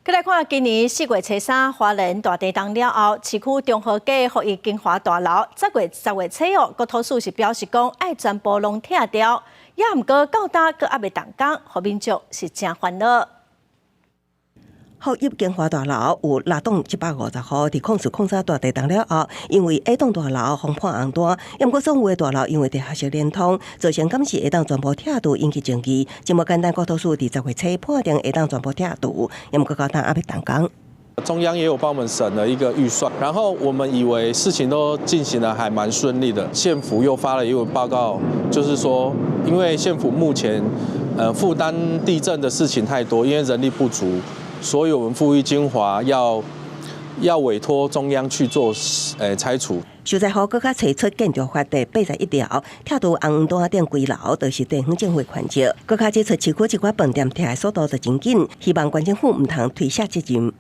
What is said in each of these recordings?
閣來看今年4月初三花蓮大地動了後，市區中和街福邑京華大樓10月10月初哦，國土署是表示講愛全部攏拆掉，也毋過到今閣猶未動工，予民眾是誠煩惱。福邑京華大樓有六棟750戶，佇04/03大地動了後，因為 A 棟大樓予判紅單，毋過所有的大樓因為地下室連通，造成敢是會當全部拆除引起爭議。這麼簡單，國土署佇10月初判定會當全部拆除，毋過到今猶未動工。中央也有幫我們省了一個預算，然後我們以為事情都進行得還蠻順利的，縣府又發了一份報告，就是說，因為縣府目前，負擔地震的事情太多，因為人力不足。所以，我們富裕精華要委託中央去做拆除。受災戶閣較提出建築法第81條，拆除紅單頂規樓，就是地方政府權責。閣較指出市區這寡飯店拆的速度就真緊，希望縣政府毋通推卸責任。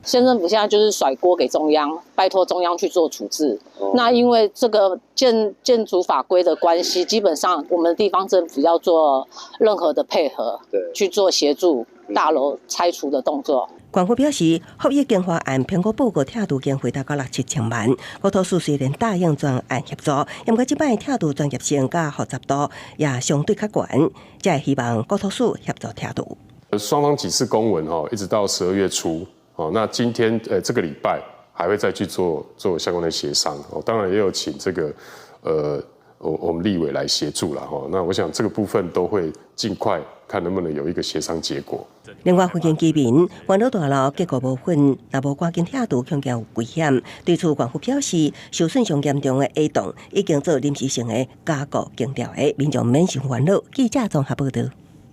縣政府現在就是甩鍋給中央，拜託中央去做處置。那因為這個建築法規的關係，基本上我們地方政府要做任何的配合，去做協助大樓拆除的動作。縣府表示，福邑京華案評估報告拆除經費達到六七千萬，國土署雖然答應專案協助，毋過這擺拆除專業性佮複雜度也相對較懸，才會希望國土署協助拆除。雙方幾次公文哈，一直到12月初，哦，那今天這個禮拜還會再去做相關的協商，哦，當然也有請這個我們立委來協助啦，哈，那我想這個部分都會盡快看能不能有一個協商結果。另外，附近居民元老大樓結構無穩，若無趕緊拆除，恐驚有危險。對此，縣府表示，受損上嚴重的 A 棟已經做臨時性的加固精調的，民眾免傷煩惱。記者綜合報道。